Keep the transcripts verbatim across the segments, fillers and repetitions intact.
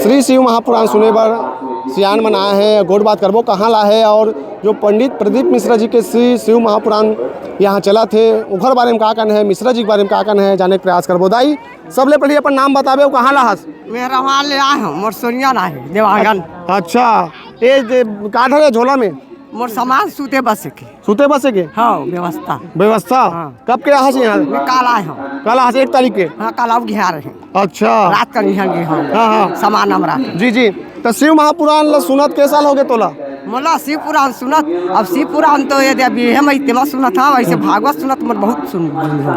श्री शिव महापुराण सुने बर सियान मन आए हे, गोठ बात करबो कहाँ ला हे, और जो पंडित प्रदीप मिश्रा जी के श्री शिव महापुराण यहाँ चलत हे, ओखर बारे में का कहना हे, मिश्रा जी के बारे में का कहना हे, जाने के प्रयास करबो। दाई, सबले पहले अपन नाम बताबे, अउ कहाँ ला हस? मैं रवान ले आए हँव, मोर सोनिया ला हे, देवांगन। अच्छा, ये जे का धरे झोला में? मोर सामान सूते बसे के। सूते बसे के? हाँ, व्यवस्था। व्यवस्था? हाँ। कब के आहस यहाँ? मैं काल आए हँव। काल आहस, एक तारीख के? हाँ, काल आऊ गिहार हे। अच्छा। रात का निहन गे हँव। हाँ, हाँ। सामान हमरा। जी, जी। त शिव महापुराण ल सुनत के साल होगे तोला? मोला शिव पुराण सुनत, अब शिव पुराण तो ये दे अभी हे, मैं तेमा सुनत हँव, ऐसे भागवत सुनत मोर बहुत सुन।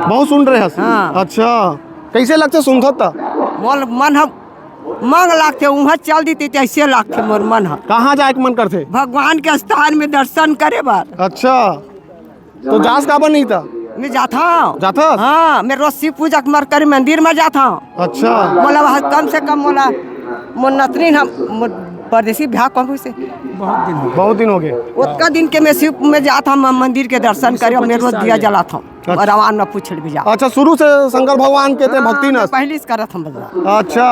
बहुत सुन रहे हस? हाँ। अच्छा। कैसे लगथे सुनथस त? मोर मन ह मंग लागथे, उहाँ चल दीते, तैसे लागथे मोर मन ह। कहाँ जाए के मन करथे? भगवान के स्थान में दर्शन करे बर। अच्छा, तो जास काबर नहीं था? मैं जाथँव। जाथस? हाँ, मैं रोज शिव पूजा के मर करे मंदिर में जाथँव। अच्छा। मोला वहाँ कम से कम मोला, मोर नतनी हम, मोर परदेसी बिहाव कम से बहुत दिन हो गए। बहुत दिन हो गए। ओतका दिन के मैं शिव में जाथँव, म-, मंदिर के दर्शन करे, मैं रोज दिया जलाथँव। अच्छा। रवान में पूछ ले भी जा। अच्छा, शुरू से शंकर भगवान के ते हाँ, भक्ति न? पहली से करत हँव भजन। अच्छा।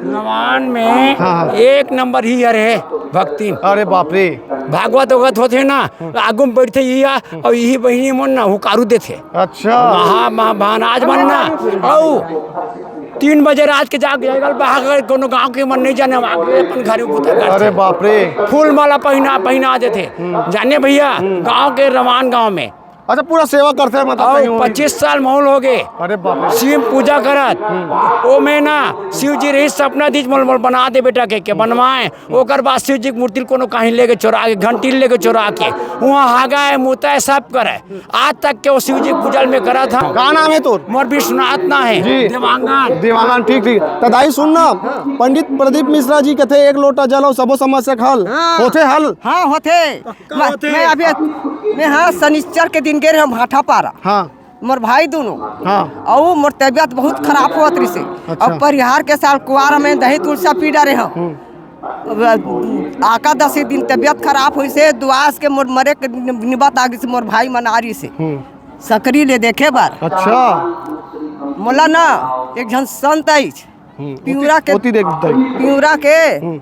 रवान में हाँ, हाँ। एक नंबर ही हर हे भक्ति। अरे बाप रे। भागवत उगत होथे ना, आगू में बैठथे इही, अउ इही बहिनी मन ना हुकारू देथे। अच्छा। महा, महा, महाराज मन ना, अउ तीन बजे रात के जाग जाएगा, बाहर कोनो गाँव के मन नहीं जाने, आगे अपन घर में बूता करथे। अरे बाप रे। फूल माला पहिना, पहिना देथे। जाने भैया, गाँव के रवान गाँव में अच्छा, पूरा सेवा करथे, मतलब, अउ कहीं वो पच्चीस साल माहौल हो गए। अरे बाप रे। शिव पूजा करत। ओ में ना, शिव जी रही सपना दीच मोल, मोल बना दे बेटा के, के बनवाए। ओकर बाद शिव जी के मूर्ति ल कोनो कहीं लेके चोरा के, घंटी ल लेके चोरा के, वहाँ हागा है, मुता है, सब करे। आज तक के वो शिव जी के पूजा ल मैं करत हँव। का नाम हे तोर? मोर विश्वनाथ ना हे। जी। देवांगन। देवांगन, ठीक, ठीक। त दाई सुन ना, पंडित प्रदीप मिश्रा जी कथे, "एक लोटा जल अउ सबो समस्या के हल।" हाँ। होथे हल? हाँ, होथे। मैं, होथे? मैं अभी, मैं हाँ, शनिचर के दिन गे रहे हँव भाटापारा। हाँ। मोर भाई दोनों। हाँ। अउ मोर तबियत बहुत खराब होत रहिसे। अच्छा। अउ परिहार के साल कुआरा में दही तुलसा पी डारे हँव। हम्म। अब एकादशी दिन तबियत खराब होइसे, दुआस के मोर मरे के नि-, निबत आ गइसे, मोर भाई मन आ रहिसे। हम्म। सकरी ले देखे बर। अच्छा। मोला ना, एक झन संत आइस। हम्म, पिंवरा ओती, के, ओती देख, देख। पिंवरा के हम्म।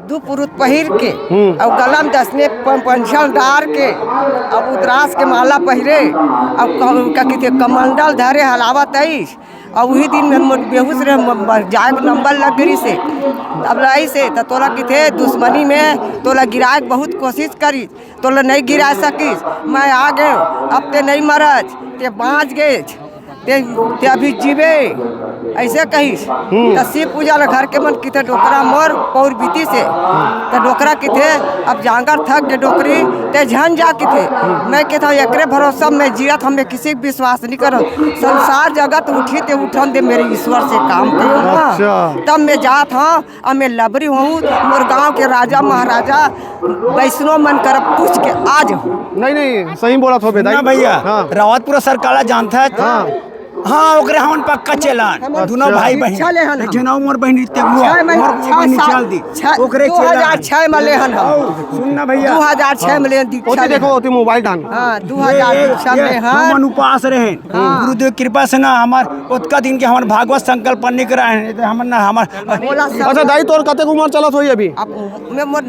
दू पुरुत पहिर के, हम्म। अउ गला में दसने प-, पंचल डार के, अउ उद्रास के माला पहिरे, अउ क-, का कहिथे, कमंडल धरे हलावत आइस, अउ उही दिन में मोर बेहोश रहे, म-, म-, जाए के नंबर लग गइसे। अब रहिसे, त तोला कहिथे, दुश्मनी में तोला गिराए के बहुत कोशिश करिस, तोला नहीं गिरा सकिस, मैं आ गेंव, अब ते नहीं मरच, ते बाँच गेच। ते, ते अभी जीबे, अइसे कहिस। हम्म। त शिव पूजा ल घर के मन कहिथे डोकरा मोर पउर बीतिसे। त डोकरा कहिथे, "अब जाँगर थक गे डोकरी, ते झन जा," कहिथे। मैं कहिथँव, "एकरे भरोसा में जियत हँव, मैं किसी के विश्वास नहीं करँव। संसार जगत उठी ते उठन दे, मेरे ईश्वर से काम करो ना।" अच्छा। तब मैं जात हँव, अब मैं लबरी हँव, मोर गाँव के राजा महाराजा वैष्णव मन करा पूछ के आ जाहूँ। नहीं, नहीं, सही बोलत होबे दाई। ना भैया, हाँ। रावतपुरा सरकार ला जानथस? हाँ। हाँ, ओकरे हमन पक्का चेला हन। अच्छा। दोनों भाई बहिन। दीक्षा ले हन हम। एक झन अउ मोर बहिन रिते हुआ, छह महीने, मोर छह बहिन साल, चल दी। छह, ओकरे चेला हन। दू हज़ार छह में ले हन हम। अउ सुन ना भैया। दू हज़ार छह में ले हन दीक्षा ओती ले देखो, हन। ओती मोबाइल डाल। हाँ, दू हज़ार ये, छह ये, में हन। हमन उपास रहे हन। हाँ। गुरुदेव कृपा से ना हमर ओतका दिन के हमर भागवत संकल्प नहीं कराए हन, नहीं तो हमन ना हमर भोला सब अच्छा, दाई, तोर कतेक उमर चलत होही अभी? अब मैं मोर,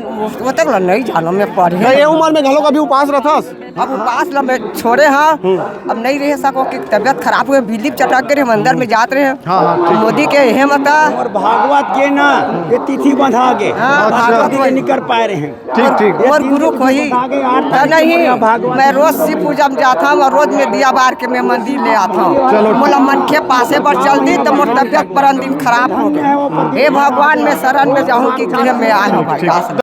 ओतेक ला नहीं जानँव, मैं पढ़े नहीं, ये उमर में घलो कभी उपास रथस? अब उपास ला मैं छोड़े हँव, हम्म। अब नहीं रह सकों कि तबियत खराब होगे, बिल्ली चटक गे रहे, हम अंदर में जात रहे। हाँ, हाँ, ठीक। मोदी के हे मता। और भागवत के ना, ये तिथि बंधा गे। हाँ, अच्छा। भागवत के नहीं कर पाए रहे हैं। ठीक, ठीक। मोर गुरु कोई आगे आठ तारीख के नहीं, मोर यहाँ भागवत मैं रोज शिव पूजा में जात हँव अउ रोज मैं दिया बार के मैं मंदिर ले आत हँव। चलो, ठीक। मोला मनखे पासे बर चल दी त मोर तबियत परन दिन खराब होगे। हे भगवान, मैं शरण में जाहूँ कि गृह में आए हँव भाई। ठीक।